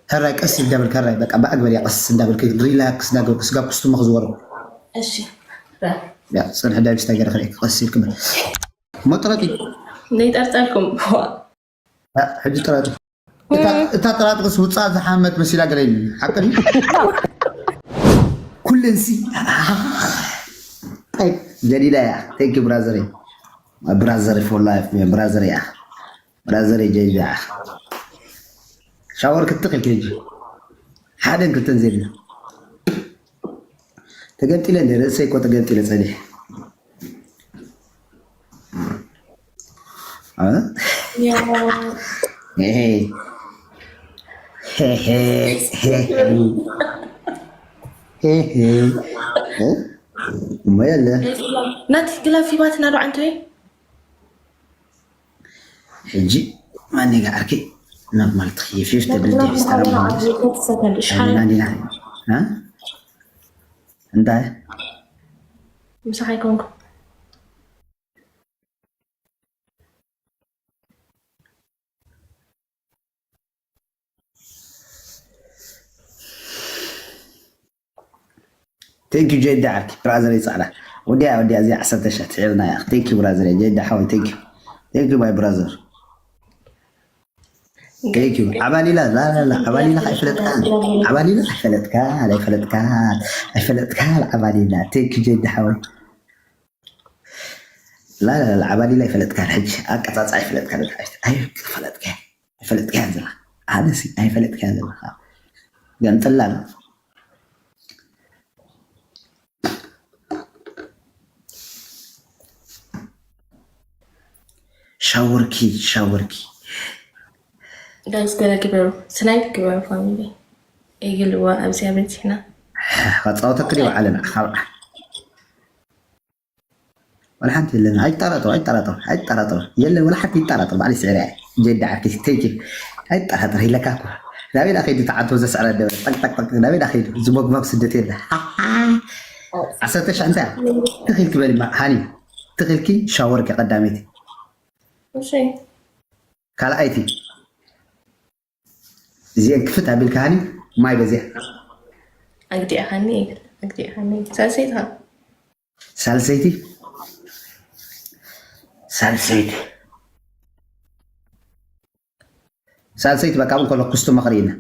ሕራይ ቀስ እንዳበልክ ሕራይ በቃ ብኣግበል እያ ቀስ እንዳበልክ ሪላክስ እንዳገበርክ ስጋብ ክስቱመ ክዝወሩ እሺ ያ ፅንሕ ዳቢስታ ገይረ ክርኢ ቀስ ኢልክ በል እሞ ጥረጢ ዘይጠርጠርኩም ሕጂ ጥረጢ እታ ጥራጥቅስ ውፃእ ዝሓመት መሲላ ገለኒ ሓቂ ኩለንሲ ጀዲዳ እያ thank you brother brother for life brother እያ brother ጀዲዳ ሻወር ክትኽል ከጂ ሓደን ክልተን ዘይብላ ተገምጢለ እንደ ርእሰይ እኮ ተገምጢለ ፀኒሐ እሞ የለ ናቲ ግላፊ ባትና ዶ ዓንተይ ሕጂ ማን ጋ ዓርኪ ናብ ማለት ትኽይፍ ይፍ ተብል ዲቪስ ተረማ ናንዲና እንታይ ምሳኻ ይኮንኩ Thank you ጀዳ ዓርኪ ብራዘር ይጻዕዳ ወዲያ ወዲያ እዚኣ ዓሰርተ ሸሕ ትሒርና እያ thank you ብራዘር ጀዳ ሓወይ thank you thank you my brother thank you ዓባሊላ ላላላ ዓባሊላ ኣይፈለጥካ ዓባሊላ ኣይፈለጥካ ኣይፈለጥካ ኣይፈለጥካ ዓባሊላ thank you ጀዳ ሓወይ ላላላ ዓባሊላ ኣይፈለጥካ ሕጂ ኣቀጻጻ ኣይፈለጥካ ኣይፈለጥካ ኣይፈለጥካ ዘለኻ ኣነሲ ኣይፈለጥካ ዘለኻ ገምጥላ ሻወርኪ ሻወርኪ ጋይስ ገለ ግበሩ ስናይፕ ግበሩ ፋሚሊ ይግልዋ ኣብዚኣ በፂሕና ከፃወተክል ይበዓለን ካብ ወላ ሓንቲ የለን። ኣይጠራጠሩ፣ ኣይጠራጠሩ፣ ኣይጠራጠሩ። የለን ወላ ሓንቲ ይጠራጠሩ። ባዕለይ ስዒረ እየ። ጀዳ ዓርኪ፣ thank you። ኣይጠራጠር ኢለካ እኮ። ናበይ ዳ ከይዱ ተዓንቶ ዘስዕረ ደበ፣ ጠቅ፣ ጠቅ፣ ጠቅ፣ ናበይ ዳ ከይዱ? ዝሞግሞግ ስደት የለ። ዓሰርተ ሽሕ እንታይ? ትኽል ክበል፣ ሃኒ። ትኽልኪ ሻወርኪ ቀዳመይቲ። እሺ። ካልኣይቲ። እዚአን ክፍት ኣቢልካኒ ማይ በዚያ ኣግዲዕኻኒ ይብል ኣግዲዕኻኒ ሳልሰይትኻ ሳልሰይቲ ሳልሰይቲ ሳልሰይቲ በቃ ብን ከሎ ክስቱ መኽርኢና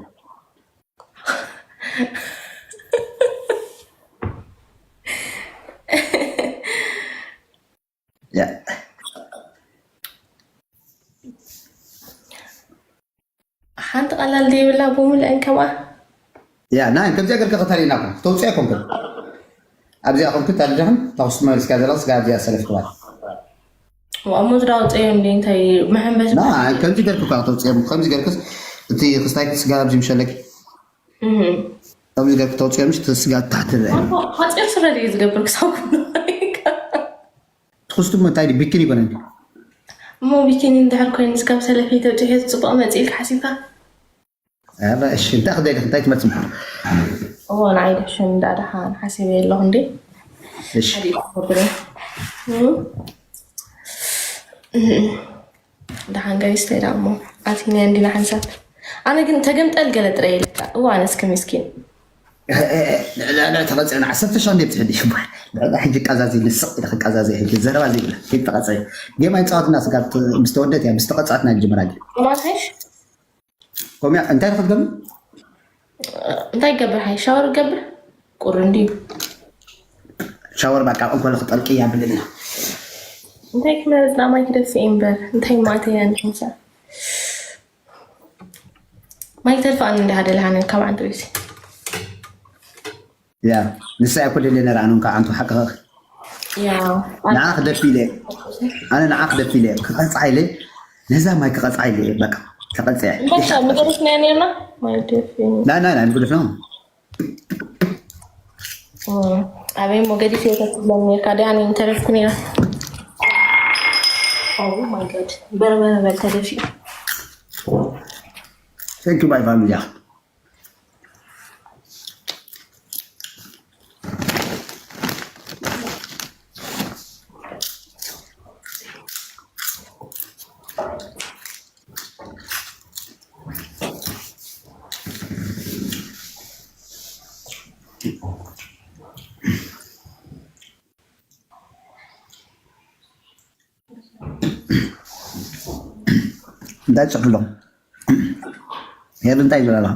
ሓንቲ ቀላል ዘይብላ ብምልአን ከምኣ ያ ናይ ከምዚኣ ገርካ ከተርእና ኮን ተውፅያ ኮንክን ኣብዚኣ ኮንክ ታድዳህን ተክስቲ መሪስካ ዘላ ስጋ ኣብዚኣ ሰለፍ ክባል ዋሞ ዝዳውፀዮ እንደ እንታይ መሐንበስ ከምዚ ገርክ ኳ ተውፅዮም ከምዚ ገርክስ እቲ ክስታይ ስጋ ኣብዚ ምሸለክ ከምዚ ገርክ ተውፅዮም ስጋ ታሕቲ ሓፂር ስረ ድዩ ዝገብር ክሳብ ትኽስቱሞ እንታይ ቢኪኒ ይኮነኒ እሞ ቢኪኒ እንድሕር ኮይኑ ስጋብ ሰለፊ ተብፅሑ ፅቡቅ መፅእ ኢልካ ሓሲብካ እሺ እንታይ ክደልክ እንታይ ትመፅእ ምሓር እዎ ንዓይ ደሕሽን እንዳ ድሓን ሓሲበ ኣለኹ እንዴ እሺ ሓዲኡ ክገብር ደሓን ጋይስ እንታይ ደኣ እሞ ኣቲና እንዲና ሓንሳብ ኣነ ግን ተገምጠል ገለ ጥረ ኢለካ እዋ ኣነስከ ምስኪን ተቐፅዕና ዓሰርተ ሻንዴ ትሕዲ ሽባ ንዕዳ ሕጂ ቀዛዚ ንስቕ ኢለ ክቀዛዚ ሕጂ ዘረባ ዘይብላ ፊት ተቐፅዒ ጌም ኣይፃወትና ስጋብ ምስ ተወደት እያ ምስ ተቐፃትና ንጅምራ ጌም ማትሽ ኮሚያ እንታይ ክትገብር እንታይ ገብር ሓይ ሻወር ገብር ቁር እንድዩ ሻወር በቃ እንኮለ ክጠልቂ እያ ብልና እንታይ ክመረፅና ማይ ክደፍእ እምበር እንታይ ማእተያ ንሕንሳ ማይ ተድፍኣኒ እንዲ ሓደ ልሃነ ካብ ዓንተወይሲ ያ ንሳ እኮ ደለ ነራ ኣኑን ካብ ዓንቱ ሓቅኸ ያ ንዓ ክደፊ ኢለ ኣነ ንዓ ክደፊ ኢለ ክቐፅዓ ኢለ ነዛ ማይ ክቐፅዓ ኢለ በቃ ተቐፅዐ በቃ ምገርስ ናይ ነርና ማይ ደፊ ናይ ናይ ናይ ምግደፍ ነው ኣበይ ሞ ገዲፍ የተ ትብለኒ ነርካ ዲኣ እኔ ተረፍኩ ነይራ Oh my god በርበረ በል ተደፊ Thank you my family እንታይ ጽሕፍሎም? ሄር እንታይ ይብል ኣለኻ?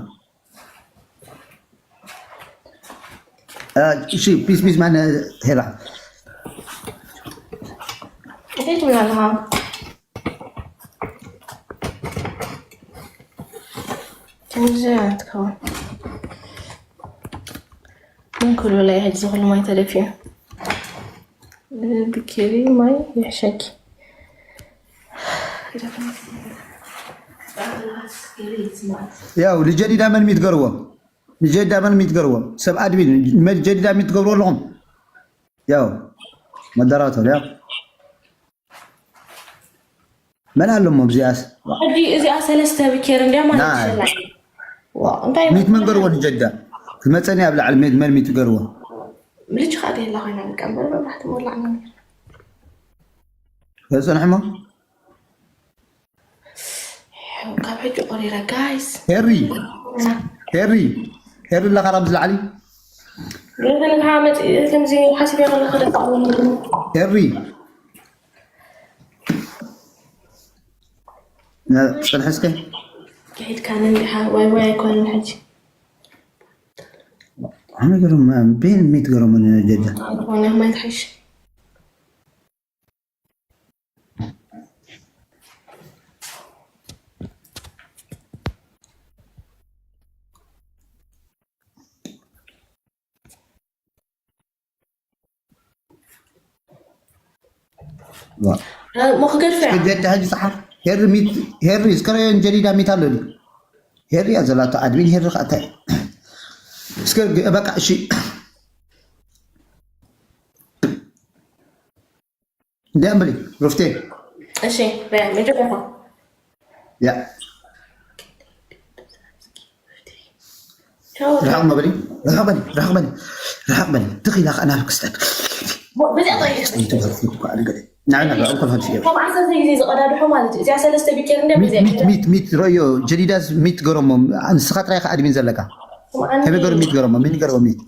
እ፣ እሺ፣ ፒስ፣ ፒስ፣ ማን፣ ሄራ። እንታይ ትብል ኣለኻ? ከምዚ ኣይትከውን። ምን ኩሉ ላይ ሕጂ ዝኹሉ ማይ ተደፊኡ። ብኬሪ ማይ ይሕሸኪ። ያው ልጀዲዳ መን ሚት ገርዎ? ልጀዲዳ መን ሚት ገርዎ? ሰብ ኣድሚን መን ጀዲዳ ሚት ገርዎ ኣለኹም? ያው መደራተር ያው መን ኣለሞ ኣብዚኣስ? ሕጂ እዚኣ ሰለስተ ብኬር እንድያ ማለት ናይ። ይችላል። ዋ፣ እንታይ ሚት መን ገርዎ ንጀዳ? ክመፀኒ ኣብ ላዕሊ ሚት መን ሚት ገርዎ? ልጅ ኻደ የላ ኮይና ንቀንበር መብራህቲ ሞላዕ ነው። ከፅንሕሞ ካብ ሕጂ ቆሪረ ጋይስ ሄሪ ሄሪ ሄሪ ኣለኻ ኣብዚ ላዕሊ ገንዘብ ንካ መጽ ከምዚ ሓሲብ ያለ ከደፋ ሄሪ ፅንሕ እስከ ከሒድካ ነንዲሓ ዋይ ዋይ ኣይኮነን ሕጂ ኣነ ገርም ቤን ሚት ገርም ጀዳ ዋላ ማይ ትሕሽ ሞ ክገድፈ እያ። ጀዳ ሕጂ ፀሓፍ ሄሪ ሚት ሄሪ እስከ ረዮን ጀዲዳ ሚት ኣሎ ድዩ? ሄሪ እያ ዘላቶ ኣድሚን ሄሪ ከዓ እንታይ እስከ በቃ እሺ እንዲያ እምበሊ ሩፍቴ እሺ በያ መጀመርታ ያ ርሓቕ መበሊ ርሓቕ በሊ ርሓቕ በሊ ርሓቕ በሊ ትኺላ ከኣ ናብ ክስተት ካብ ዓሰርተ ግዜ ዝቀዳድሖ ማለት እዩ። እዚኣ ሰለስተ ቢኬር እንደ በዚያ ሚት ሚት ሚት ረዮ ጀዲዳስ ሚት ገሮሞ ንስኻ ጥራይ ከ ኣድሚን ዘለካ ከመይ ገሩ ሚት ገሮሞ ሚት ገሮሞ ሚት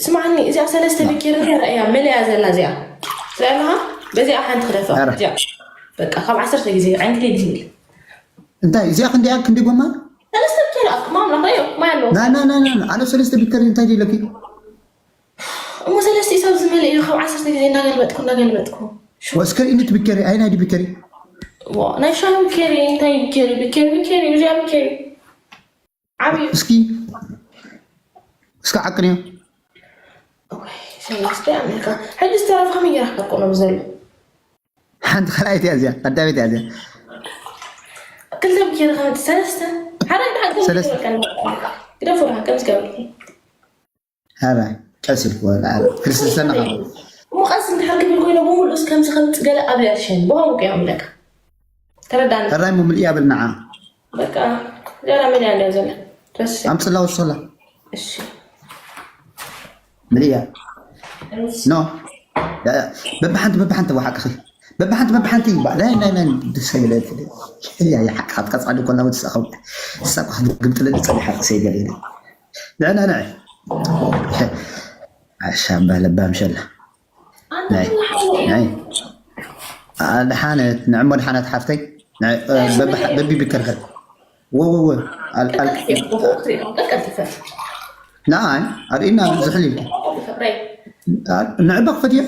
ስማዕኒ እዚኣ ሰለስተ ቢኬር እንደ ረእያ መለያ ዘላ እዚኣ ዘለኻ በዚኣ ሓንቲ ክደፋ እዚኣ በቃ ካብ ዓሰርተ ግዜ ዓንክሊ ዝብል እንታይ እዚኣ ክንደያ ክንደይ ጎማ ሰለስተ ቢኬር ኣብ ቅማም ናኸዮ ማይ ኣለዎ ና ና ና ና ኣነ ሰለስተ ቢከር እንታይ ይለኪ እሞ ሰለስተ ኢሳብ ዝመልእ እዩ ካብ ዓሰርተ ግዜ እናገልበጥኩ እናገልበጥኩ ወስከ ኢንት ቢከሪ ኣይናይ ቢከሪ ዋ፣ ናይ ሻሂ ቢኬሪ እንታይ ቢኬሪ ቢኬሪ ቢኬሪ እዚኣ ቢኬሪ ዓብዩ እስኪ እስኪ ዓቅንዮ ሰለስተ ኣሜሪካ ሕጂ ዝተረፍካ መየራክበኮ ነው ዘሎ ሓንቲ ካልኣይቲ እያ እዚኣ ቀዳመይቲ እያ እዚኣ ክልተ ቢኬሪ ከምቲ ሰለስተ ሓደ ሓደ ሰለስተ ግደፉ ከም ዝገብርኩ ሐራይ ቀስ ኢልክ ወላ ሐራይ ክልስልሰና ኸ እሞ ቀስ እንድሕር ክብል ኮይነ ብምሉእስ ከምዚ ከምፅ ገለ ኣብ ሪያክሽን ብኸምኡ እኮ ይቐምለካ ተረዳኒ ሐራይ ሙምልእ ያብል ንዓ በቃ ዚያዳ መን እያ እንዲያ ዘላ ረስ ኣምፅላ ወሶላ እሺ ምልያ ኖ በብሓንቲ በብሓንቲ ዋሓቅኺ በብሓንቲ በብሓንቲ ይባዕ ናይ ናይ ናይ ድሰይለ እያ ሓቅኻ ትቀፅዓሉ ኮላ ወትስኣኸው ሳብ ክትግምጥለኒ ፀኒሓ ክሰይገለ ንዕና ንዕ ዓሻ እባ ለባም ሸላ ናይ ናይ ኣድሓነት ንዕሞ ድሓነት ሓፍተይ በቢ ቢከርኸር ወወወ ንዓይ ኣርእና ዝሕል ኢልኪ ንዕባ ክፈትዮ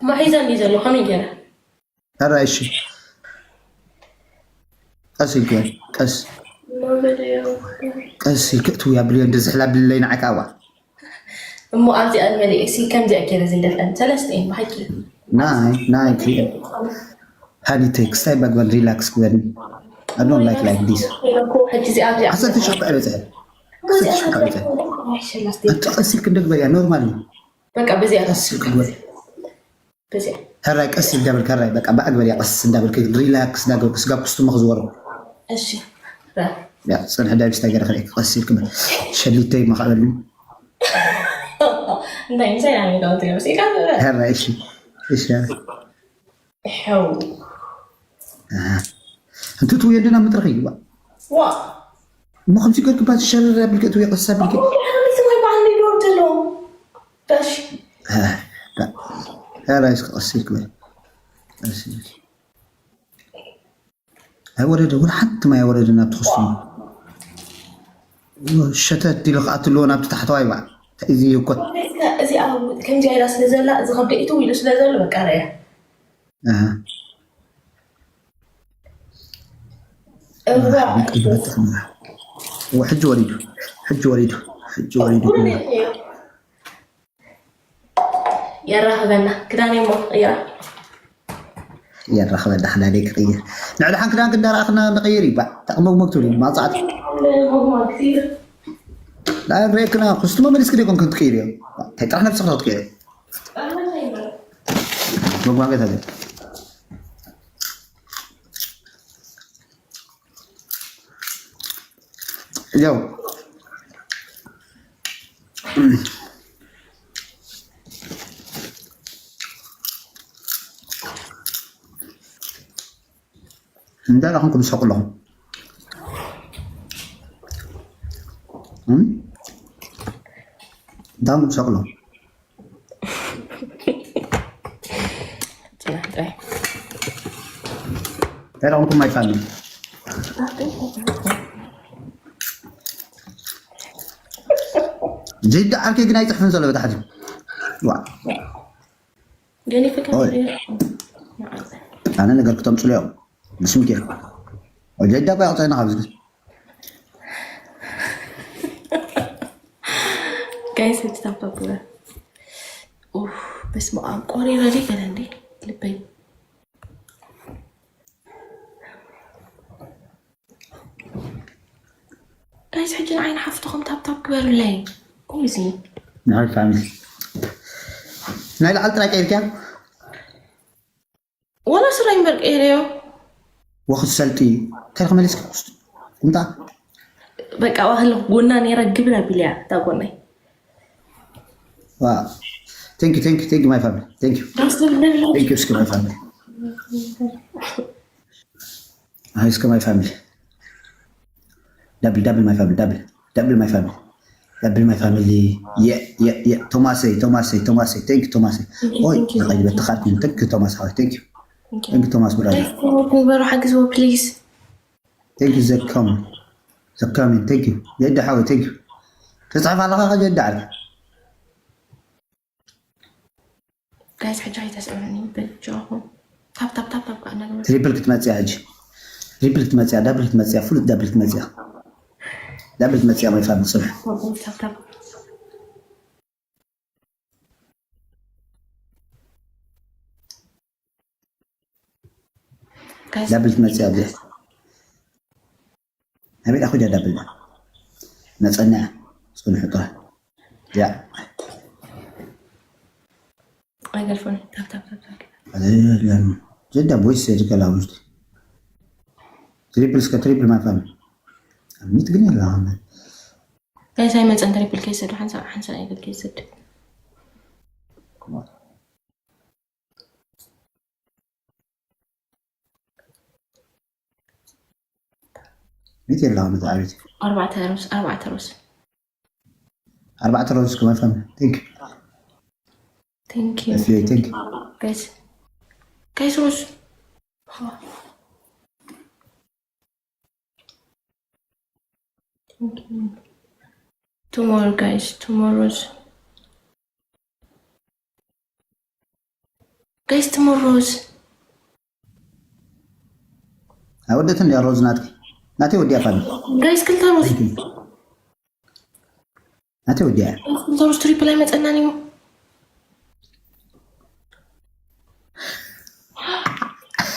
ማሒዘኒ ዘሎ ከመይ ገይረ ሕራይ እሺ ቀስ ኢልክ በል ቀስ ቀስ ኢልክ እትው ያብልዮ እንደ ዝሕላ ብልለይ ንዓይ ከኣዋ እሞ ኣብዚኣ ንመሊኤ ሲ ከምዚኣ ገይረ ዝንደፍአን ሰለስተ እየን ብሓቂ ናይ ናይ ክሪኦ ሃኒተይ ክስታይ በግበል ሪላክስ ግበል I don't like like this ሕጂ እዚኣ ኣብዚኣ ዓሰርተ ሸውዓተ በፅሐ ዓሰርተ ሸውዓተ በፅሐ ኣቲ ቀስ ኢልክ እንደ ግበርያ ኖርማል እዩ በቃ በዚኣ ቀስ ኢልክ ግበርያ ሕራይ ቀስ እንዳበልካ ሕራይ በቃ ብኣግበል እያ ቀስ እንዳበልክ ሪላክስ እንዳገበልክ ስጋብ ክስትሞ ክዝወሮ እሺ ያ ፅንሕ ዳቢስ ታገረ ከ ቀስ ኢልክ በል ሸሊተይ መኻበሉ እንታይ ምሳይ ኣሜሪካ ትገብር ሲካ ሕራይ እሺ እሺ ሕው እንቱ ትውየ ድና ምጥርኺ ይግባእ ዋ እሞ ከምዚ ገርክ ባዚ ሸረር ኣቢልከ ትውየ ቀስ ኣቢልከ ስማይ በዓል ሊዶር ዘሎ ጋሽ ራይስ ክቐስል ክብል ኣይወረደ፣ ወላ ሓንቲ ማይ ኣይወረደ ናብቲ ክስቱም። ሸተት ኢሉ ክኣትልዎ ናብቲ ታሕተዋይ ባዕ። እንታይ እዚ ይኮት? እዚኣ ከምዚኣ ኢላ ስለ ዘላ፣ እዚ ከብደይ ትው ኢሉ ስለ ዘሎ፣ በቃ ረያ። ኣሃ። እዋ። ሕጂ ወሪዱ፣ ሕጂ ወሪዱ፣ ሕጂ ወሪዱ። የራኽበና። ክዳነይ እሞ እያ። የራኽበና፣ ክዳነይ ክቕይር። ንዕድሓን ክዳን ክንዳረኣኽና ንቕይር ይባዕ። ተቕመግመግ ትብሉ፣ ማጻዕት። ሞግሞግ ትብሉ። ላ፣ ሬክና፣ ክስቱሞ መሊስክ ደይኮን ክንትቅይር እዮም። እንታይ ጥራሕ ነብስኽ ክትቅይር? መግማገት ኣለ። ያው እንታይ ደኣ ኹም ትስሕቁ ኣለኹም? እም? እንታይ ኹም ትስሕቁ ኣለኹም? ጽናሕ ጥራይ። እንታይ ደኣ ኹም ኣይፋልን? ጀይዳ ዓርከይ ግን ኣይጽሕፍን ዘሎ ብታሕቲ። ዋ። ገሊፍካ ኦይ። ኣነ ነገር ክተምጽሉ እዮም። ብስምኪ። ጀይዳ እኮ ያውጣና ካብዚ። ጋይስ፣ ሕጂ ታፕ ታፕ ግበር። ኡፍ፣ በስመ ኣብ፣ ቆሪረ ድዩ ገለ እንዴ? ልበይ። ጋይስ፣ ሕጂ ንዓይ ንሓፍትኹም ታፕ ታፕ ግበሩለይ። እምዚ። ንዓይ ፋሚሊ። ናይ ላዕሊ ጥራይ ቀይርክያ? ዋላ ስራይ እምበር ቀይረዮ። ወኽት ሰልጢ። እንታይ ኢልካ መሊስካ? ቁምጣ? በቃ፣ ዋህል ጎና ነይራ ግብር ኣቢለያ፣ እታ ጎነይ። Wow. Thank you, thank you, thank you, my family. Thank you. ዳስ ልብል ነብሎ። Thank you, እስከ my family. Hi, እስከ my family. Double, double, my family, double. Double, my family. Double, my family. Yeah, yeah, yeah. ቶማሰይ፣ ቶማሰይ፣ ቶማሰይ። Thank you, ቶማሰይ። Thank you, ኦይ፣ thank you, ንኸይድ thank you። በትኻልኩም። Thank you, ቶማስ ሓወይ። Thank you. Thank you. Thank you, ቶማስ ብራዘር። Guys፣ ተባረኩ፣ ግበሩ፣ ሓግዝዎ፣ please። Thank you, ዘካሚ። ዘካሚ፣ thank you። ጀዳ ሓወይ፣ thank you። ተጻሕፍ ኣለኻ፣ ኸ ጀዳ ዓርከይ? ጋይስ፣ ሕጂ ኣይተስምዑኒ በጃኹም። ታፕ፣ ታፕ፣ ታፕ፣ ታፕ፣ ከኣ እናገበርኩ። ትሪፕል ክትመጽእ እያ ሕጂ። ትሪፕል ክትመጽእ እያ፣ ዳብል ክትመጽእ እያ፣ ፍሉጥ ዳብል ክትመጽእ እያ። ዳብል ክትመጽእ እያ፣ ማይ ፋሚሊ፣ ጽንሑ። ታፕ፣ ታፕ፣ ታፕ። ጋይስ፣ ዳብል ክትመጽእ እያ፣ ኣብዚ። ኣበይ ዳኹ ጃ ዳብል ዳ? መጸና። ጽንሑ ጥራሕ። ያ። ኣይገድፎን። ታፕ፣ ታፕ፣ ታፕ፣ ታፕ። ኣይደለም። ጀዳ ቦይስ ሴድ ከላ ውሽጢ። ትሪፕል እስከ ትሪፕል ማይ ፋሚሊ። ሚት ግን የለ ኣሁን። ጋይስ፣ ኣይመጸን ትሪፕል ከይሰዱ፣ ሓንሳ-፣ ሓንሳ ነገር ከይሰዱ። ቤት የለ ኣሁን፣ ቤት። ኣርባዕተ ሮዝ፣ ኣርባዕተ ሮዝ። ኣርባዕተ ሮዝ እስከ ማይ ፋሚሊ። Thank you. Thank you. F A, thank you. ጋይስ። ጋይስ፣ ሮዝ። Thank you. Tomorrow, guys, tomorrow's. Guys, tomorrow's. ኣይወደትን ድያ ሮዝ ናትኪ? ናተይ ወዲያ ፋኒ። ጋይስ፣ ክልተ ሮዝ። Thank you. ናተይ ወዲያ። ሮዝ ትሪፕል ኣይመጸናን እዩ።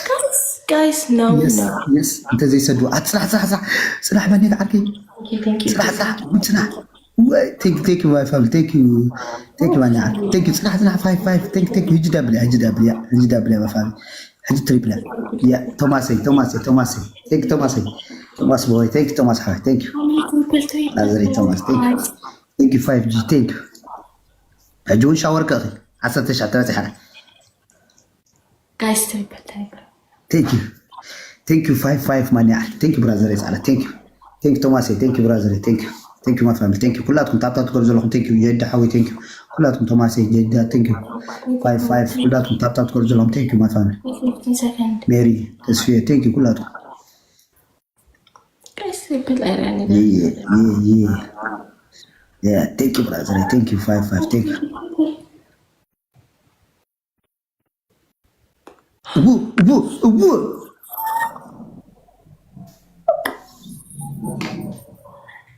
ጋይስ፣ ጋይስ፣ no, yes, no. Yes። እንተ ዘይሰዱ፣ ኣ፣ ጽናሕ፣ ጽናሕ፣ ጽናሕ። ጽናሕ፣ በኔት ዓርከይ። Thank you, thank you. ጽናሕ፣ ጽናሕ፣ ጽናሕ። ወይ፣ thank you, thank you, my family. Thank you. Thank you, my family. Thank you፣ ጽናሕ፣ ጽናሕ፣ ፋይቭ፣ ፋይቭ። Thank you, thank you። ሕጂ ዳብል እያ፣ ሕጂ ዳብል እያ፣ ሕጂ ዳብል እያ፣ my family። ሕጂ ትሪፕል እያ። ያ፣ ቶማሰይ፣ ቶማሰይ፣ ቶማሰይ። Thank you፣ ቶማሰይ። ቶማስ ቦይ፣ thank you፣ ቶማስ ሓወይ፣ thank you። Triple፣ triple፣ ናዝሬት ቶማስ፣ thank you። Thank you፣ ፋይቭ ጂ፣ thank you። ሕጂ እውን ሻወር ከእኺ፣ ዓሰርተ ትሽዓተ በጺሓ። ጋይስ፣ ትሪፕል፣ ትሪፕል። Thank you። Thank you፣ ፋይቭ ፋይቭ ማንያ። Thank you፣ ብራዘር የጻለ። Thank you። Thank you፣ ቶማሰይ። Thank you፣ ብራዘር። Thank you። Thank you፣ my family። Thank you። ኩላትኩም ታፕታፕ ትገብሩ ዘለኹም፣ thank you። የዳ ሓወይ፣ thank you። ኩላትኩም ቶማስ ጀዳ thank you five five ኩላትኩም ታፕታፕ ትገብሩ ዘለኹም thank you my family fifteen second ሜሪ ተስፊየ thank you ኩላትኩም ቀስ ይብል ኣይረኒ yeah yeah yeah yeah yeah thank you brother thank you five five thank you እቡ እቡ እቡ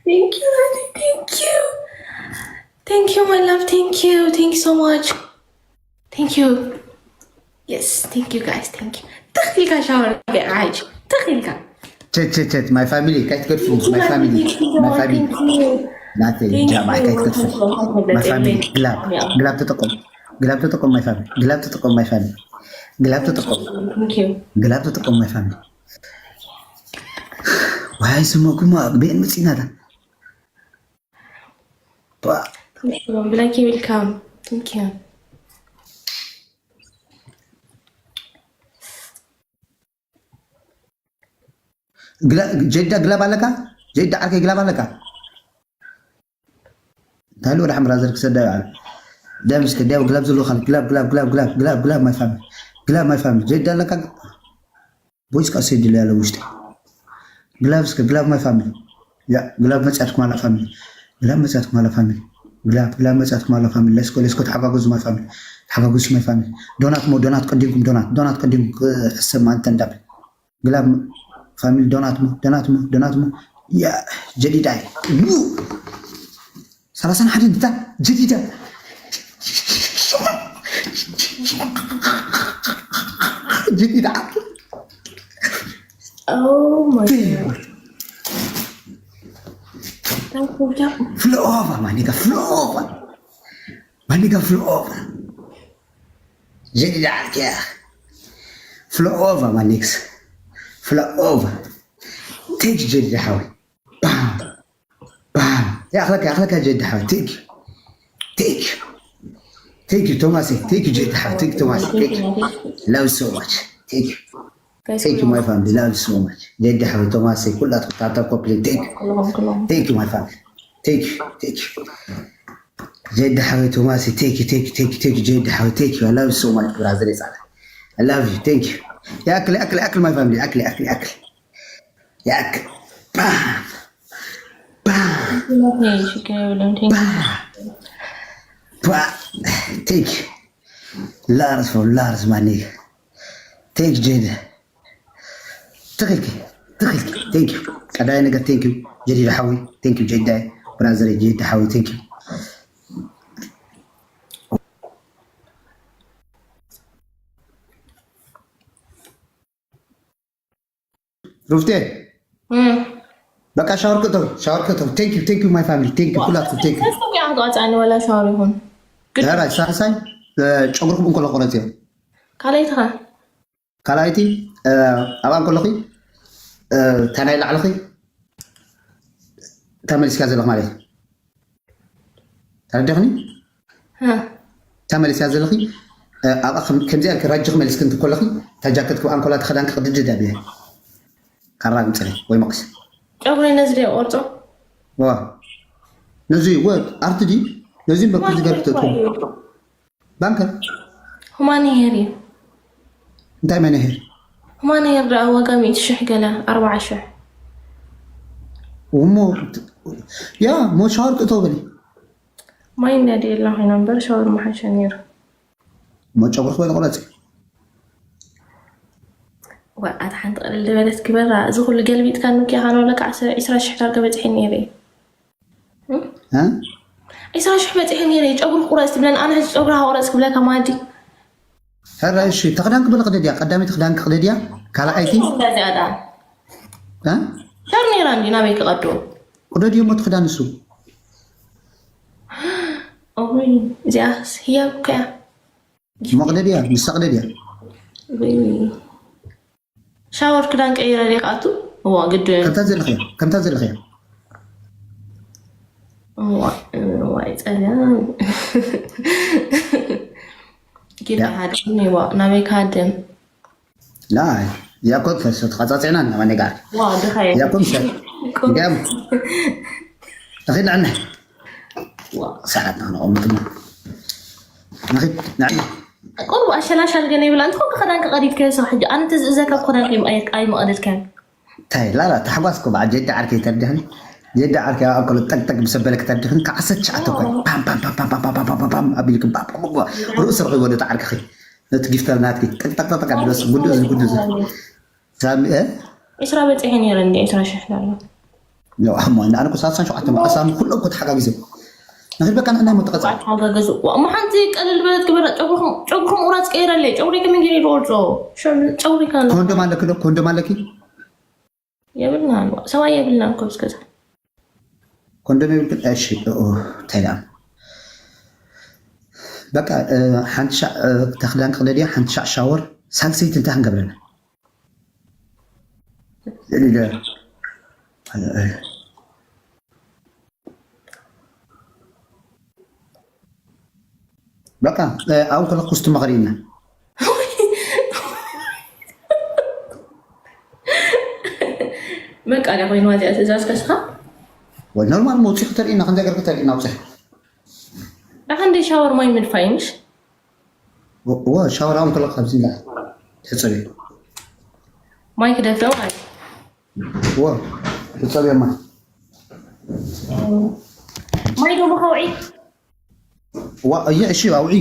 Thank you, honey. Thank you. Thank you, my love. Thank you. Thank you so much. Thank you. Yes, thank you guys. Thank you. تخيل كان شاور عايش. تخيل كان. ቸት ቸት ቸት my family ካይትገድፉ my family my family ናተይ ጃማይ ካይትገድፉ my family ግላብ ግላብ ተጠቆም ግላብ ተጠቆም my family ግላብ ተጠቆም my family ግላብ ተጠቆም Thank you. ግላብ ተጠቆም my family ዋይ ስሞኩማ ቤን መፂናታ Black you will come. Thank you. ጀዳ ግላብ ኣለካ ጀዳ ዓርከይ ግላብ ኣለካ እንታይ ወደ ሓምራ ዘር ክሰዳ ይባል ደምስ ከዲያ ግላብ ዘለዎ ካል ግላብ ግላብ ግላብ ግላብ ግላብ ግላብ my family ግላብ my family ጀዳ ኣለካ ቦይስ ቃ ሴድ ላይ ያለው ውስጥ ግላብ እስከ ግላብ my family ያ ግላብ መጽያት ኩማላ family ግላብ መጽያት ኩማላ family ግላብ ግላብ መጽያት ኩማላ family let's go let's go ተሓጋገዙ my family ተሓጋገዙ my family ዶናት ሞ ዶናት ቀዲምኩም ዶናት ዶናት ቀዲምኩም ክሰማ እንተ እንዳብ ግላብ family ዶናት ሞ ዶናት ሞ ዶናት ሞ ያ ጀዲዳይ ሰላሳን ሓደ ድታ ጀዲዳ ጀዲዳ Oh my god. Thank you. Flow over, my nigga, flow over. My nigga, flow over. ጀዲዳ ዓርኪያ flow over, my niggas. Flow over. Take ጀዲዳ ሓወይ. Bam. Bam. يا أخلك يا أخلك جد حاوي. Thank you. Thank you. Thank you, Thomas. Thank you, جد حاوي. Thank you, Thomas. Thank you. Love so much. Thank you. Thank you, my family. Love so much. جد حاوي Thomas. كلها تقطع كوبلي. Thank you. Thank you, my family. Thank you. Thank you. جد حاوي Thomas. Thank you. Thank you. Thank you. Thank you. جد حاوي. Thank you. I love you so much, brother. I love you. Thank you. يا أكل أكل أكل my family. أكل أكل أكل. ياك. Bam. Bam. Nothing, she can even think. Bam. Bam. Thank you. Lars for Lars, my nigga. Thank you, Jada. تخلكي تخلكي thank you. قداي نقا thank you. جديد حاوي thank you جداي. برازر جديد حاوي thank you. ሩፍቴ በቃ ሻወር ክእተው ሻወር ክእተው thank you thank you my family thank you ኩላትኩም thank you ተስፋ ቁያ ክትዋፅኣኒ ወላ ሻወር ይኹን ራይ ሳልሳይ ጨጉርኩም እንኮሎ ቆረፅ እዮም ካልኣይትኻ ካልኣይቲ ኣብ ኣንኮሎኺ እታ ናይ ላዕልኺ ተመሊስካ ዘለኽ ማለት እዩ ተረዲኽኒ ተመሊስያ ዘለኺ ኣብኣ ከምዚኣ ኢልኪ ራጅ ክመልስኪ እንትኮለኺ እታ ጃከት ክብ ኣንኮላ ተኸዳንኪ ቅድድድ ኣብያ ካራ ግምፅለይ ወይ መቕስ ጨጉሪ ነዚ ደ ቆርጾ ዋ ነዚ ወ ኣርቲ ዲ ነዚ በኩ ዝገርብ ተትኮ ባንከር ሁማን ሄር እዩ እንታይ መን ሄር ሁማን ሄር ደኣ ዋጋ ሚእቲ ሽሕ ገለ ኣርባዓ ሽሕ እሞ ያ ሞ ሻወር ክእቶ በሊ ማይ ነዲ ኣለኹ ኢና እምበር ሻወር ምሓሸ ነይሩ ሞ ጨጉርክ በሊ ቁረፂ ወኣት ሓንቲ ቅልል ዝበለት ግበራ እዚ ኩሉ ገልቢጥካ ንኪያ ካኖ ለካ ዒስራ ሽሕ ዳርጋ በፂሐ ነይረ እዩ እ? ዒስራ ሽሕ በፂሐ ነይረ እዩ ጨጉሪ ቁረፅ ትብለን ኣነ ሕዚ ጨጉሪ ሃቁረፅ ክብለካ ማዲ ሕረ እሺ ተኽዳን ክበል ቅደድያ ቀዳሚት ክዳን ክቅደድያ ካልኣይቲ እዚኣ ዳ እ? ሸር ነይራ እንዲ ናበይ ክቀዶ ቅደድዮ ሞ ትኽዳን እሱ ኦይ እዚኣ ህያብ ከያ ሞ ቅደድያ ንሳ ቅደድያ ሻወር ክዳን ቀይረ ዲኻቱ እዋ ግድ ከምታ ዘለኽያ ከምታ ዘለኽያ ዋይ ጸገም ጌታ ሃድም ይዋ ናበይ ካድም لا يا كنت ستقطعنا انا ماني قاعد ዋ ድኻየ يا كنت قام اخي نعم ساعتنا انا قمت ንኺድ ንዕና ቁሩብ ኣሸላሻል ገለ ይብላ። እንተኾንካ ክዳንካ ቀዲድካዮ ሰው ሕጂ ኣነ ተዝእዘካ ክዳንካ ኣይም- ኣይ- ኣይምቐደድካዮን። እንታይ ላላ ታሕጓስ እኮ በዓል ጀዳ ዓርከይ ተርድኽኒ። ጀዳ ዓርከይ ኣብ ኣንከሎ ጠቅጠቅ ብሰበለ ክተርድኽኒ ከዓሰርተ ትሽዓተ እኮ እዩ። ፓም ፓም ፓም ፓም ፓም ፓም ፓም ፓም ፓም ኣቢልኩም ፓም ፓም ፓም ርእሱ ረኺቦ ዶ ዓርከኺ ነቲ ጊፍተር ናትኪ ጠቅጠቅ ጠቅጠቅ ኣቢለስ ጉንዱ እዚ ጉንዱ እዚ ሳሚ እ ዒስራ በፂሐ ነይረ እንዲ ዒስራ ሽሕ ዳሎ ያው ኣማ እና ኣነኮ ሳልሳን ሸውዓተ መዓሳም ኩሎም እኮ ተሓጋጊዞም ንኽድ በቃ ንሕና ሞ ተቐጻ ተሓጋገዙ እኮ እሞ ሓንቲ ቀልል በለት ግበረ ጨጉርኩም ጨጉርኩም ቁራፅ ቀይረለይ ጨጉሪ ከመይ ገይረ ይቆርፆ ሸ- ጨጉሪ ካለ ኮንዶም ኣለኪ ዶ ኮንዶም ኣለኪ የብልናን ሰብኣይ የብልናን ኮ እስከዛ ኮንዶም የብልክን እሺ ኦ እንታይ ደኣ በቃ እ፣ ሓንቲ ሻዕ እ፣ ተኽዳን ክቕደድያ ሓንቲ ሻዕ ሻወር ሳልሰይቲ እንታይ ክንገብረና ልዕሊ ደ- በቃ እ፣ ኣብኡ ከለኩ ስትመኽሪና በቃ ዳ ኮይንዋ እዚኣ ትእዛዝ ከስኻ ወይ ኖርማል መውፅኢ ክተርእና ከምዚ ገር ክተርእና ውፅኢ ደሓን ደ ሻወር ማይ ምድፋይ ምሽ ወ ሻወር ኣብኡ ከለኩ ኣብዚ ላ ተፀበ ማይ ክደፍእ ማለት ወ ተፀበ ማይ ማይ ደሞ ከውዒ ዋ እየ እሺ ኣውዒ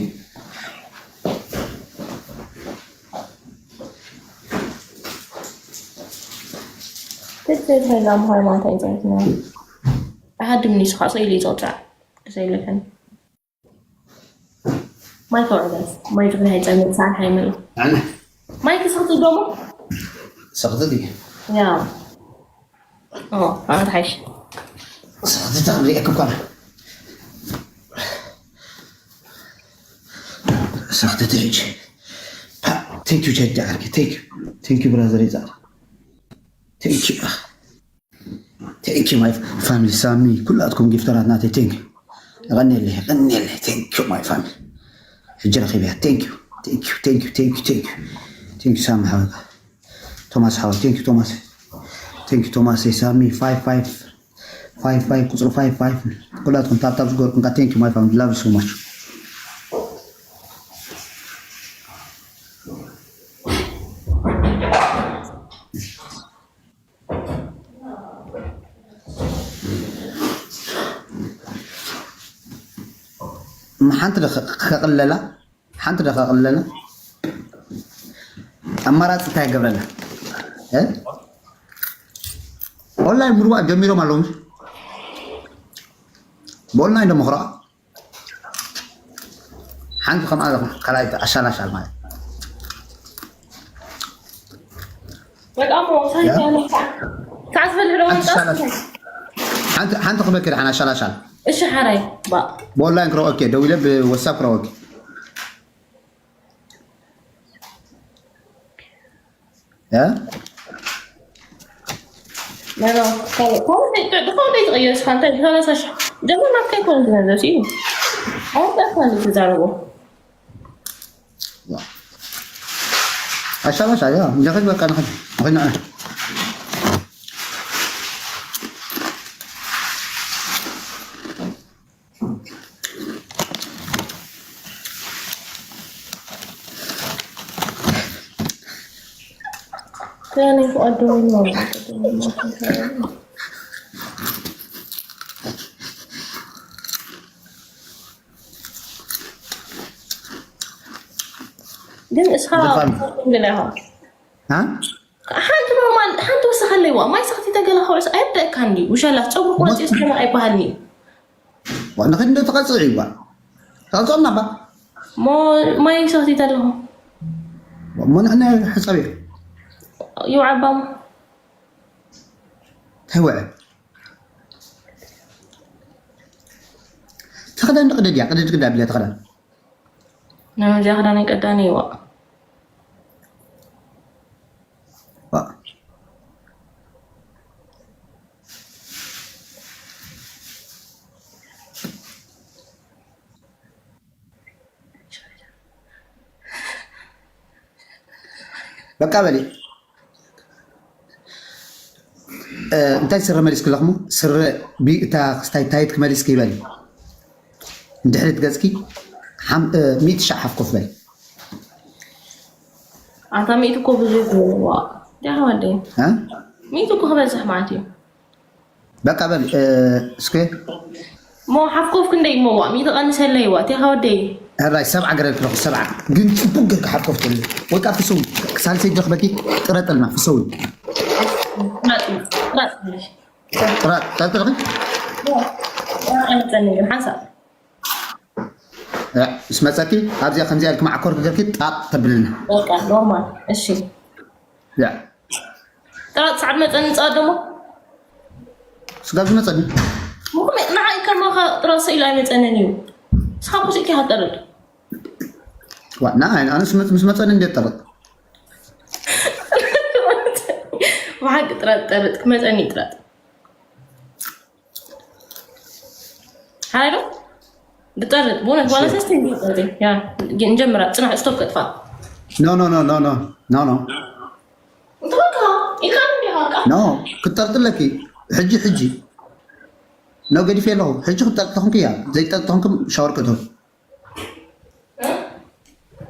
ትትል ሰላም ሃይማኖት ኣይፀይትና ኣሃድ ምኒሱ ከዓ ሰኢሉ ይፀውፃዕ ሰኢለከን ማይ ከውዕለት ማይ ዝግዳ ይፀምፅ ሰዓት ሃይመ እዩ ኣነ ማይ ክስኽቲ ደሞ ሰኽቲ ድየ ያ ኣንት ሓይሽ ሰኽቲ ተኽሪአክ እኳ ሰኽቲ ትሕጂ thank you ጀዲ ዓርኪ thank you thank you brother ይጻ thank you thank you my family ሳሚ ኩላትኩም ጊፍተራት ናተይ thank you ቀኔለይ ቀኔለይ thank you my family ሕጂ ረኺብያ thank you thank you thank you thank you thank you thank you ሳሚ ሓወካ ቶማስ ሓወ thank you ቶማስ thank you ቶማስ ሳሚ five five five five ቁጽሪ five five ኩላትኩም ታብታብ ዝገርኩም ካ thank you my family love you so much ሓንቲ ዶ ከቕለላ ሓንቲ ዶ ከቕለላ ኣማራፂ እንታይ ገብረላ ኦንላይን ምርዋእ ጀሚሮም ኣለዉ ብኦንላይን ዶ ምኽረኣ ሓንቲ ከምኣ ኣለኹ ካልኣይ ኣሻላሻል ማለት በጣም ወሳኝ ያ? ሳዓት ፈልፍለ ሓንቲ ሻላሻል ሓንቲ ሓንቲ ክበኪ ደሓን ኣሻላሻል እሺ ሓራይ ባ ብኦንላይን ክረወኪ ደዊለ ብወሳብ ክረወኪ እ ኖ ኖ ካልእ ካልእ ትቕየስካ እንታይ ብሰላሳ ሽሕ ጀመር ናትካ ይኮነ ዝነዘስ እዩ ኣወጣካ እንዲ ትዛረቦ ኣሻባሻ ያ ንኸድ በቃ ንኸድ ንኸድ ንዕና ከያነይ ፍቓድ ደው ኢሉ ግን እስኻ ዝፋን። ግን ኢኻ ها ሓንቲ ኖርማል ሓንቲ ወሰኸለይ ዋ ማይ ሰኽቲ ተገላ ከውዕስ ኣየብደእካ እንዲ ውሸላት ፀጉሪ ቁረፂ ስማ ኣይበሃልኒ እዩ وانا خدنا تقصعي وا تقصعنا با ሞ ማይ ሰኽቲ ተለኹ وانا احنا حسابي ይውዓባም ተወዐ ተኸዳን ቅደድ እያ ቅደድ ቅዳ ብለ ተኸዳን ናይ መዚያ ክዳን ቀዳኒ ይዋ ዋ በቃ በሊ እንታይ ስረ መሊስ ክለኽሙ ስረ ቢእታ ክስታይ ታይት ክመሊስ ክይበል እንድሕሪ ትገጽኪ ሓም- እ፣ ሚእቲ ሻዕ ሓፍ ኮፍ በል። ኣታ ሚእቲ እኮ ብዙሕ እዩ። ዋ፣ ደሓ ወደይ። እ? ሚእቲ እኮ ክበዝሕ ማለት እዩ። በቃ በል፣ እ፣ እስከ። ሞ ሓፍ ኮፍ ክንደይ እሞ፣ ዋ፣ ሚእቲ ቀንሰለይ፣ ዋ፣ ቴኻ ወደይ። ሕራይ ሰብዓ ገረድ ክረኹ፣ ሰብዓ። ግን ጽቡቅ ገርካ ሓፍ ኮፍ ትብል። ወይ ካብ ፍስው፣ ሳልሰይ ድረኽበኪ፣ ጥረጠልና፣ ፍስው። ጥራጥ፣ ጥራጥ፣ ጥራጥ። ጥራጥ፣ ጥራጥ፣ ጥራጥ። ኣይመጸኒ ግን ሓንሳብ። ያ፣ ምስ መጸኪ ኣብዚኣ ከምዚኣ ኢልኪ ማዕኮር ክገርኪ ጣጥ ተብልና። በቃ ኖርማል። እሺ። ያ። ጥራጥ ሰዓት መጸኒ ጸዋት ደሞ። ስጋብ ዝመጸኒ። ምኹም ንዓይ ከማኻ ጥራጥ ሰኢሉ ኣይመጸንን እዩ። ንስኻ እኮ ስኢልካ ትጠርጥ። ዋ፣ ንዓይ፣ ኣነስ ምስ መጸኒ እንዴት ጠርጥ? ብሓቂ ጥራጥ ጠርጥ፣ ክመጸኒ ጥራጥ። ሓይሎ ድጠርጥ፣ ብእውነት፣ ዋላ ሰስቲ እንዲጠርጥ። ያ፣ ግን ጀምራ፣ ጽናሕ፣ ስቶፕ ከጥፋ። ኖ፣ ኖ፣ ኖ፣ ኖ፣ ኖ፣ ኖ፣ ኖ። እንተ በቃ፣ ኢልካ እንዲኻ በቃ። ኖ፣ ክትጠርጥለኪ። ሕጂ፣ ሕጂ። ኖ፣ ገዲፈ ኣለኹ። ሕጂ ክትጠርጥ ተኹንኪ እያ። ዘይትጠርጥ ተኹንኪ ሻወር ክእትው። እ?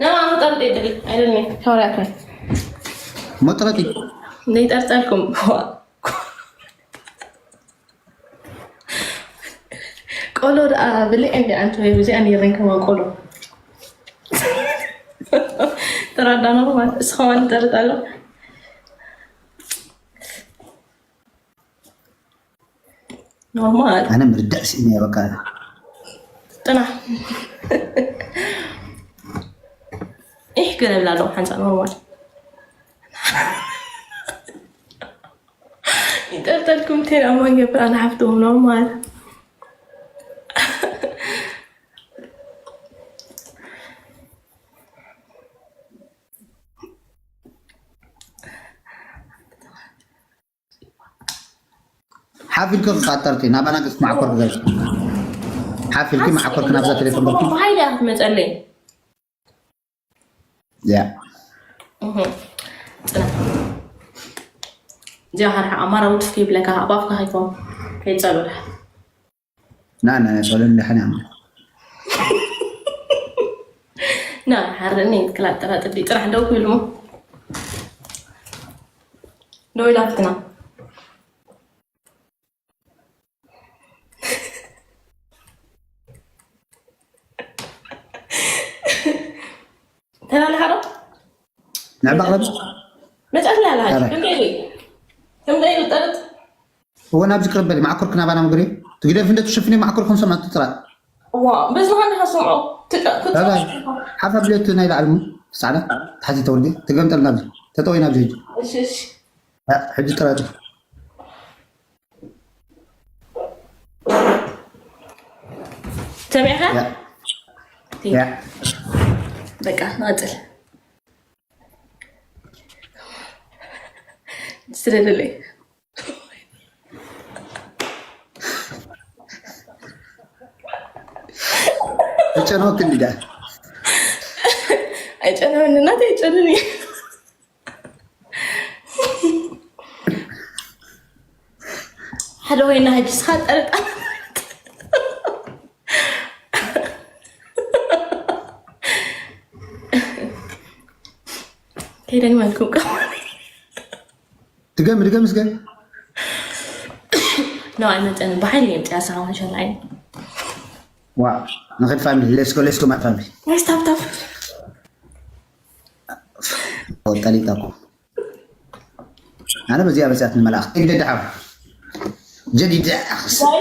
ና፣ ክጠርጥ የድሊ። ኣይደልኒ። ሻወር ያትወን። ሞ ጥረጢ። ዘይጠርጠልኩም። ቆሎ ደኣ ብልዕ እንዲ ኣንተ ወይ ብዚኣ ነይረን ከማ ቆሎ። ተራዳና ማለት እስኻ ማለት ጠርጥ ኣሎ። ኖርማል። ኣነ ምርዳእ ስኢነ በቃ። ጥና። ኢሕ ገለ ብላ ኣለኹ ሓንሳእ ኖርማል። ይጠርጠልኩም ቴል ኣማን ገብር ኣነ ሓፍትዎም ኖርማል። ሓፍ ኢልኪ ክቃጠርቲ ናባና ገጽ ማዕኮር ገጽ። ሓፍ ኢልኪ ማዕኮርኪ ናብዛ ቴሌፎን ገጽ። ብሓይሊ እያ ክትመጸለይ። ያ። እህ። ጽናት። እዚኣ ሓርሓ ኣማራ ውትፍ ከይብለካ ኣብ ኣፍካ ከይኮን ከይጸሉ ድሓ። ና፣ ና፣ ና፣ ጸሎን ድሓን ያማ። ና፣ ሓርኒ ክላጠራጥዲ ጥራሕ ደው ክብል እሞ። ደው ኢላ ፍትና። ተላልኻ ዶ? ንዕባ ቅረብ። መጻት ላላ። ኣረ። ከምዚ ኢሉ። ከምዚ ኢሉ ጠርጥ። እወ፣ ናብዚ ቅረብ በሊ፣ ማዕኮርክ ናባና ምግሪ። ትግደፍ እንደ ትሸፍኒ ማዕኮርኩም ሰማዕቲ ጥራይ። ዋ፣ በዚ መሃን ኢኻ ሰምዖ። ትጫ-፣ ክትጫ-፣ ባባይ፣ ሓፍ ኣብለቱ ናይ ላዕሊ ሙ፣ ጻዕዳ፣ ታሕቲ ተወርዲ፣ ትገምጠል ናብዚ። ተጠወይ ናብዚ ሕጂ። እሺ፣ እሺ። እ፣ ሕጂ ጥራይ። ሰሚዕኻ? ያ። ያ። በቃ፣ ንቐጽል። ስደደለይ። ተጨነወክ እንዲዳ። ኣይጨነወኒ፣ እናተይ ኣይጨነኒ። ሓደ ኮይና ሕጂ ስኻ ጠርጣ። ከይደግመልኩም ከማን። ድገም፣ ድገም እስከ። ኖ፣ ኣይመጸን። ብሓይሊ እዮም ጨያሳ ከማን ሸላይን። ዋ፣ ንኸድ ፋሚሊ፣ let's go, let's go, my family። Guys, tap, tap። ኦ፣ ጠሊጣ እኮ። ኣነ በዚኣ በዚኣት ንመልኣኽ። ጀዲድ ሓው። ጀዲድ፣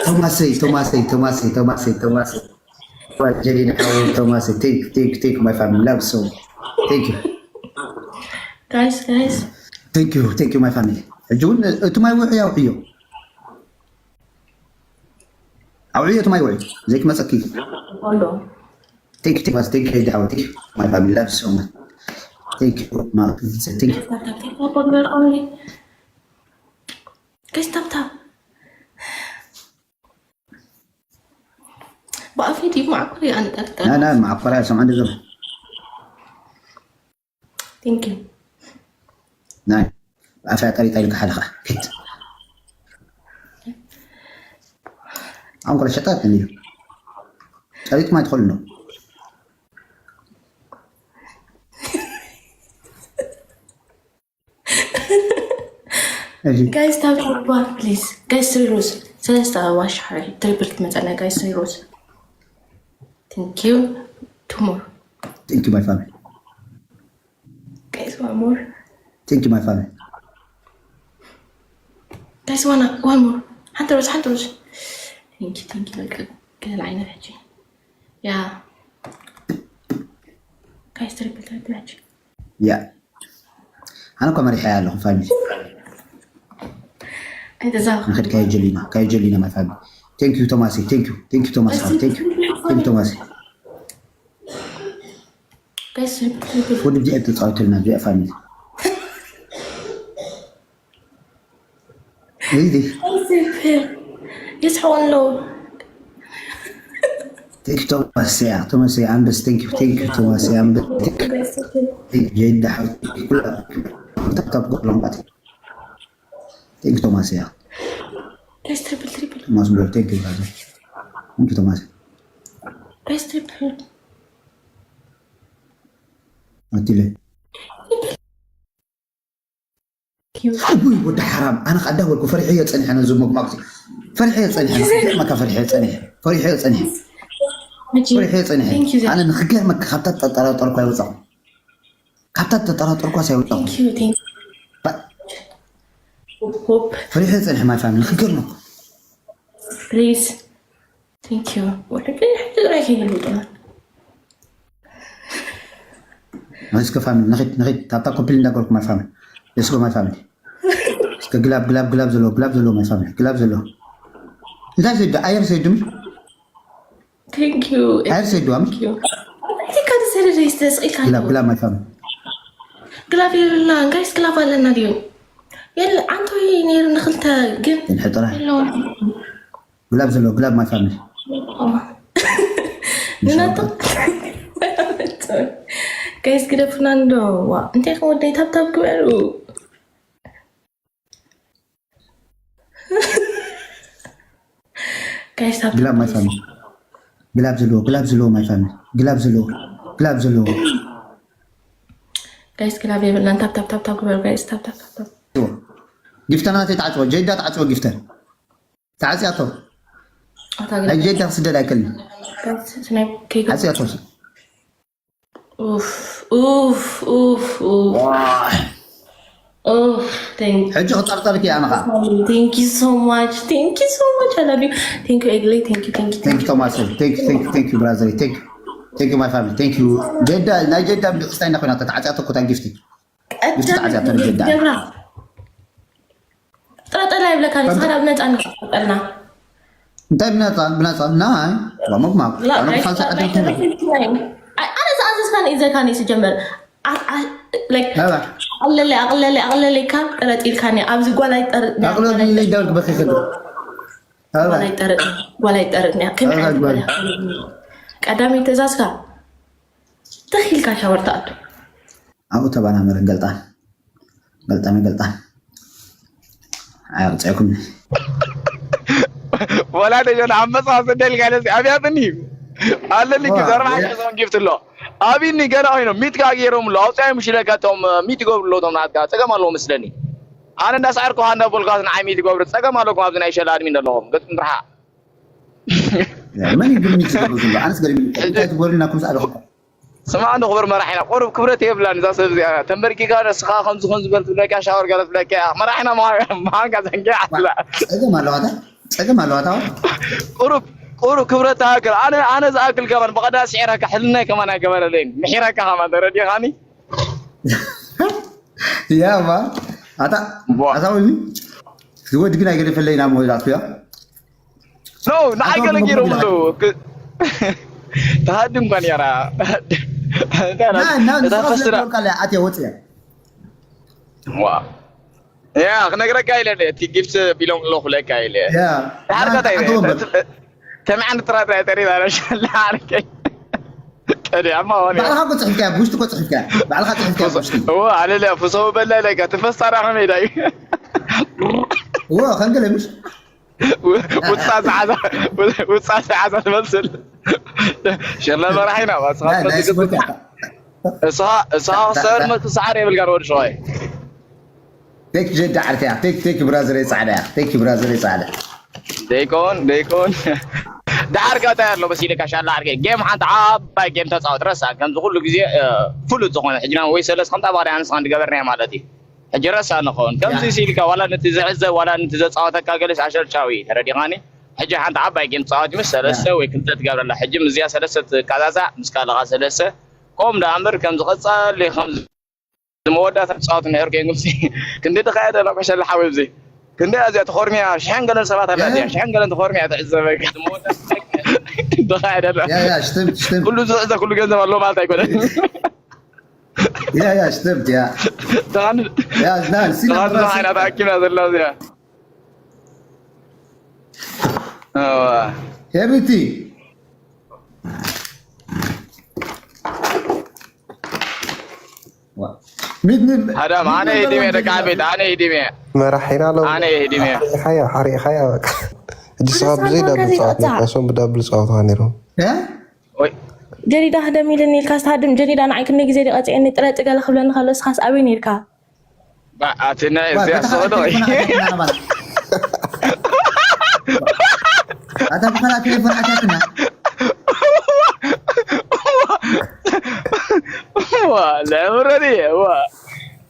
ቶማሰይ፣ ቶማሰይ፣ ቶማሰይ፣ ቶማሰይ፣ ቶማሰይ። ጀዲድ ሓው፣ ቶማሰይ። Thank you, thank you, thank you, my family. Love so. Thank you. Guys, guys. Thank you, thank you, my family. ሕጂ እውን እቲ ማይ ውዕዮ ኣውዕዮ። ኣውዕዮ እቲ ማይ ውዕዮ። ዘይክመጸኪ። ቆንዶ። Thank you, thank you, thank you, my family. Love so much. Thank you, my, thank you. Tap, tap, tap, tap, tap, tap, tap. Guys, tap, tap. ብኣፈይ ድዩ ማዕኮር? ኣነ ጠርጠር። ና፣ ና፣ ማዕኮር ኣይሰምዐን ዘሎ። Thank you። ናይ፣ ብኣፈይ ጠሪጣ ኢልካ ሓደ ኸዓ። ኪድ። ኣሁን ኮለ ሸጣት እንዲሁ። ጠሪጥ ማይ ትኸሉ ነው። እሺ። Guys, tap tap one, please. Guys, three rose. ሰለስተ ኣበባ ሻሓሪ ትሪፕል ክትመፀና guys, three rose. Thank you. Two more. Thank you, my family. Guys, one more. Thank you, my family. Guys, one, one more. ሓንቲ ሮዝ፣ ሓንቲ ሮዝ። Thank you, thank you. በቃ ገለ ዓይነት ሕጂ። ያ። Guys, ትሪፕል ትሪፕል ሕጂ። ያ፣ ኣነ እኮ መሪሐ ኣለኹ ፋሚሊ። ኣይተዛረብኩ። ንኸድ ካየጀሊና፣ ካየጀሊና፣ my family. Thank you ቶማሲ፣ thank you፣ thank you ቶማስ፣ thank you፣ thank you ቶማሲ። Guys, ትሪፕል ትሪፕል። ወዲ ብዚኣ ተፃወተልና ብዚኣ ፋሚሊ። እዚ ይስሕቁ ኣለዉ። Thank you ቶማስ፣ ያ ቶማስ፣ ያ ኣንበስ፣ thank you፣ thank you ቶማስ፣ ያ ኣንበስ። ጀይዳ ሓብቲ፣ ኩላ ታፕታፕ ጎሎም ኣቲ። Thank you ቶማስ፣ ያ Guys, ትሪፕል ትሪፕል። ቶማስ ብሮ፣ thank you brother። Thank you ቶማስ። Guys, ትሪፕል። ኣቲለ። ውይ ወዲ ሓራም፣ ኣነ ከኣ እንዳበልኩ ፈሪሐዮ ጸኒሐ ነዚ መጉማጉ። ፈሪሐዮ ጸኒሐ፣ ንኽገርመካ ፈሪሐዮ ጸኒሐ፣ ፈሪሐዮ ጸኒሐ፣ መቼ? ፈሪሐዮ ጸኒሐ። Thank you, ኣነ ንኽገርመካ ካብታ ተጠራጠርኳ ኣይወጻኹ፣ ካብታ ተጠራጠርኳ ኣይወጻኹ። Thank you, thank you. Hope, hope. ፈሪሐዮ ጸኒሐ my family፣ ንኽገርመካ። Please. Thank you. ወደ ቀይ ሕጂ ጥራይ ከይገልብጡና። እስከ ፋሚሊ ንኺድ ንኺድ፣ ታብታ ኮፒል እንዳገርኩ my family። Let's go my family። እስከ ግላብ ግላብ ግላብ ዘለዎ፣ ግላብ ዘለዎ my family፣ ግላብ ዘለዎ። እንታይ ሰይዱ? ኣየር ሰይዱ? Thank you. ኣየር ሰይዱ ኣም? Thank you. እንታይ ካደ ሰደደ ይስተስቂልካ? ግላብ ግላብ my family። ግላብ የብልና። Guys፣ ግላብ ኣለና ድዩ? የለ፣ ኣንቶይ ነይሩ ንኽልተ ግን እንሕጥራ። የለውን። ግላብ ዘለዎ፣ ግላብ my family። ንናቶ ጋይስ ግደፉና እንዶ። ዋ፣ እንታይ ከም ወደይ ታብታብ ግበሩ። ጋይስ ታብታብ ግላብ my family። ግላብ ዘለዎ፣ ግላብ ዘለዎ my family። ግላብ ዘለዎ፣ ግላብ ዘለዎ። ጋይስ ግላብ የብልናን። ታብታብ ታብታብ ግበሩ ጋይስ፣ ታብታብ ታብታብ። ጊፍተር ናተይ ተዓጽዎ፣ ጀይዳ ተዓጽዎ ጊፍተር። ተዓጽያቶ። ኣታ ግን ናይ ጀይዳ ክስደድ ኣይክእልን። ጋይስ ስናይ ከይገ ተዓጽያቶ። ኡፍ ኡፍ ኡፍ ኡፍ ኡፍ። Thank ሕጂ ክጠርጠርኪ ኣነ ኸዓ። Thank you so much. Thank you so much. I love you. Thank you, Egle. Thank you, thank you, thank Thank you. you Thomas. Thank you, thank you, thank you brother. Thank you, thank you my family. Thank you. ጀይዳ፣ ናይ ጀይዳ ብክስታይ ኮይና ተዓጽያቶ እኮ እታ ጊፍቲ። ጊፍቲ ተዓጽያቶ ጀይዳ። ገብራ ጥራጠላ ይብለካ። ንስኻ ናብ ነፃ ንጠልና። እንታይ ብነፃ፣ ብነፃ ናይ ዋሞግማግ ላ ኣነ ጋይስ ብሓንሳ ዓዲ ኣነ ዝኣዘዝካን እዩ ዘካኒ ስጀመር። ሀባ ኣቅለለ ኣቅለለ ኣቅለለ ካብ ጠረጢልካኒ ኣብዚ ጓል ኣይጠርጥኒ። ኣቅለለይ ደርግ በኺ ከሎ ሀባ ጓል ኣይጠርጥኒ። ከመይ ጓል ዓይነት ጓል ጓል? ቀዳመይቲ ትእዛዝካ ተኺልካ ሻወር ተኣቱ። ኣብኡ ተባና መረ ገልጣን ገልጣን ገልጣን ኣያውፅዕኩም። ወላ ደጀን ኣመፃ ስደል ጋለሲ ኣብያትኒ ኣለኒ። ዋ፣ ዘርባ ያ- ሓቂ ሰውን ጊፍት ኣሎ። ኣብኒ ገና ኮይኖም ሚትካ ገይሮም ኣሎ ኣውፃዮም ሽለካ ቶም ሚት ይገብሩ ኣሎ ቶም ናትካ ፀገም ኣለዎ መስለኒ። ኣነ እንዳሳዕርኩ ሃንዳ ቦልካስ ንዓይ ሚት ይገብሩ ፀገም ኣለኩም። ኣብዚ ናይ ሸላ ኣድሚን ኣለኹም ገፅኩም ትርሓ። መን እዩ ግን ሚት ዝገብሩ ዘሎ? ኣነስ ገሪም እንታይ ትገብሩ ናኩም ሰኣለኹ። ስማ እንዶ ክብር መራሒና ቁሩብ ክብረት የብላን እዛ ሰብ እዚኣ። ተንበርኪካ ንስኻ ከምዚ ከምዚ በል ትብለካ ሻወር ገለ ትብለካ እያ። መራሒና ምዃንካ ዘንጊዓ ኣላ። ፀገም ኣለዋታ፣ ፀገም ኣለዋታ። ቁሩብ ቁሩብ ክብረት ተሃክል። ኣነ ኣነ ዝኣክል ከማን ብቐዳ ስዒረካ ሕልናይ ከማን ኣይገበረለይን። ምሒረካ ከማን ተረዲኻኒ። ያባ ኣታ ዋ። ኣታ ወይ ዝወድ ግን ኣይገደፈለይ ናብ መወዳእቱ ያ። ኖ ንዓይ ገለ ገይሮም ኣለዉ። ክ- ተሃድም እኳ ነይራ። እንታይ ና ናት? ና እታ ፈስራ ንስኻ ወርቃ ላይ ኣትያ ወፅያ። ዋ ያ ክነግረካ ኢለ ነ እቲ ጊፍት ቢሎም ኣለኹ ለካ ኢለ ያ ሓርካ ታይ ኣቶ ወንበር ተሚዓን ጥራጥራ ጠሪዛ ነሻላ ዓርከይ ቀዲያማ ሆነ ባዕልኻ እኮ ፅሒፍካያ፣ ብውሽጢ እኮ ፅሒፍካያ፣ ባዕልኻ ፅሒፍካያ ብውሽጢ። እዎ ኣለለ ፍሰው በላ ለካ ትፈሳራ ከመይ ዳዩ እዎ ከንገለ ምሽ ውፃ ሰዓዛ ውፃ ሰዓዛ ትመስል ሸለ መራሒና ናይ ናይ ስፖርት ያታ እሳ እሳ ሰር መት ሰዓር የብልካን ወዲ ሸዋይ ቴክ ጀዳ ዓርክያ ቴክ ቴክ ብራዘር ጻዕዳ ያ ቴክ ብራዘር ጻዕዳ ደይኮን ደይኮን ዳዓር ከታይ ኣሎ መሲልካ ሻላ ዓርከይ ጌም ሓንቲ ዓባይ ጌም ተፃወት ረሳ ከምዚ ኩሉ ግዜ ፍሉጥ ዝኾነ ሕጅና ወይ ሰለስ ከምታ ባሪ ኣንስ ንገበርናያ ማለት እዩ ሕጂ ረሳ ንኸውን ከምዚ ሲልካ ዋላ ነቲ ዝዕዘብ ዋላ ነቲ ዘፃወተካ ገለስ ኣሸርቻዊ ተረዲኻኒ ሕጂ ሓንቲ ዓባይ ጌም ትፃወት ምስ ሰለስተ ወይ ክልተ ትገብረላ ሕጂ ምስዚያ ሰለስተ ትቃዛዛ ምስ ካልኻ ሰለስተ ከምኡ ደኣ እምበር ከምዚ ቀፃሊ ከምዚ መወዳእታ ትፃወት እንድሕር ኮይንኩም ሲ ክንዲ ድኻ እያ ደላ መሸላ ሓወይ ብዚ ክንዲ እዚኣ ተኾርሚያ ሽሕን ገለን ሰባት ኣላ እዚኣ ሽሕን ገለን ተኾርሚያ ትዕዘበካ መወዳእታ ድኻ እያ ደላ ያ ያ ሽትም ሽትም ኩሉ ዝዕዘ ኩሉ ገንዘብ ኣለዎ ማለት ኣይኮነን ያ ያ ሽትም ያ ተኻን ያ ና ሲና ተኻን ብራስ ዓይና ተኣኪባ ዘላ እዚኣ እዋ ሄሪቲ ሚድኒ ሃዳም ኣነ ሂዲሜ ደቂ ዓበይቲ ኣነ ሂዲሜ መራሒና ሎ ኣነ ሂዲሜ ሓሪኻዮ ሓሪኻዮ በቃ ሕጂ ስኻ ብዘይ ዳብል ፃወት ነሶም ብዳብል ፃወትካ ነይሮም ወይ ጀዲዳ ህደም ኢልኒ ኢልካ ስታድም ጀዲዳ ንዓይ ክንደይ ግዜ ድቀፅየኒ ጥረጢ ገለ ክብለኒ ከሎ ስኻስ ኣበይ ነርካ ኣቲ ናይ እዚኣ ዝኸዶ ኣታ ብኸላ ቴሌፎን ኣትያትና ለምረዲ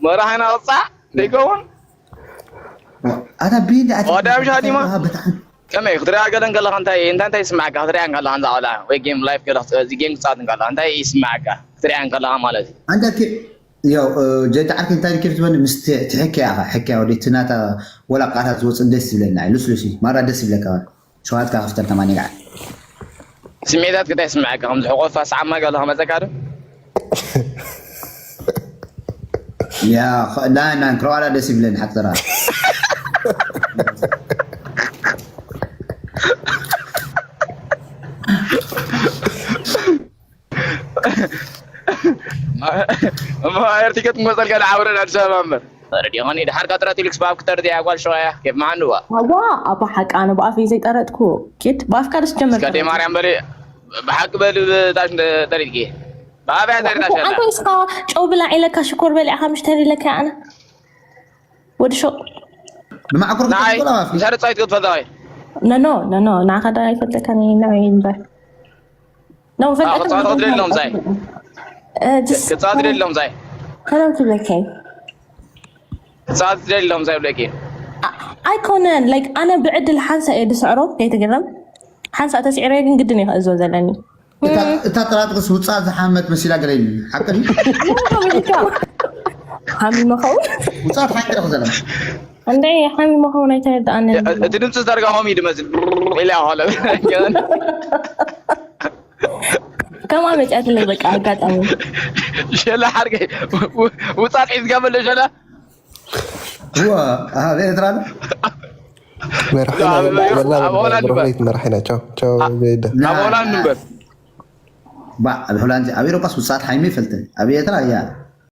መራሕና ቅፃዕ ዘይከውን ኣታ ቢንዲ ኣቲ ቀዳም ሻዲማ? ብጣዕሚ ከመይ ክትሪኣ ገለን ከለካ እንታይ እንታይ እንታይ ይስማዓካ ክትሪኣ ከለካ እንዛ ቆልዓ ወይ ጌም ላይፍ ገለ እዚ ጌም ክፃወት ከለካ እንታይ ይስማዓካ ክትሪኣ ከለካ ማለት እዩ ኣንተ ያው ጀዲ ዓርኪ እንታይ ኬፍ ትበኒ ምስ ትሕክያ ኢኻ ሕክያ ወደ እቲ ናታ ወላ ቃላት ዝወፅእ ደስ ይብለና እዩ ልስሉስ እዩ ማራ ደስ ይብለካ ሸዋትካ ክፍተር ተማኒ ጋዕ ስሜታት ክታይ ይስማዓካ ከም ዝሕቆፋ ሰዓማ ገለ ከመፀካ ዶ ያ ዳና ክረዋላ ደስ ይብለኒ ሓቅተራ እሞ ኣየር ቲኬት ክመፀልካ ንዓብረን ኣዲስ ኣበባ እምበር ረዲዮኒ ድሓር ካጥራት ኢልክስ ብኣብ ክተርድያ ጓል ሸዋያ ኬፍ መዓንዋ ዋ ኣባ ሓቂ ኣነ ብኣፈይ ዘይጠረጥኩ ኪድ ብኣፍካ ደስ ጀመር እስካ ደይ ማርያም በሊ ብሓቂ በሊ ብታሽ ተሪድኪ ብኣበያ ተሪዳሽ ኣላ ኣንተ እስኻ ጨው ብላዕ ኢለካ ሽኮር በሊዕካ ምሽ ተሪለካ ኣነ ወዲ ሾ ብማዕኩር ንዓይ ምሳሌ ፃዊት ክትፈልጣ ወይ ነኖ ነኖ ንዓኻ ዳ ኣይፈልጠካ ንዕይ እምበር ነው ክፃወት ክትደሊ ኣለዎም ዛይ ክፃወት ደሊ ኣለዎም ዛይ ከለው ትብለከይ ክፃወት ደሊ ኣለዎም ዛይ ብለኪ ኣይኮነን ላይክ ኣነ ብዕድል ሓንሳ እየ ድስዕሮ ከይትግረም ሓንሳ ተስዒረ ግን ግድን እየ ክእዝዞ ዘለኒ እታ ጥራጥቅስ ውፃእ ዝሓመት መሲላ ገለኒ ሓቂ ድዩ? ሓሚመ ኸውን ውፃእ ሓቂ ዶ ዘለ እንደ ሓሚመ ኸውን ኣይተረድኣንን እቲ ድምፂ ዝዳርጋ ሆም እዩ ድመስል ኢላ ሆለ ከምኣ መፅኣትለይ በቃ ኣጋጣሚ ሸላ ሓርገ ውፃእ ሒዝጋ በሎ ሸላ እዋ ኣብ ኤርትራ ኣሎ መራሒና ኣብ- ወላ ኣብ ሆላንድ ብሮቤት መራሒና ቻው ቻው ዘይደ ኣብ ሆላንድ እምበር ባ ኣብ ሆላንድ ኣብ ኤሮጳስ ውፃት ሓይሚ ይፈልጥን ኣብ ኤርትራ እያ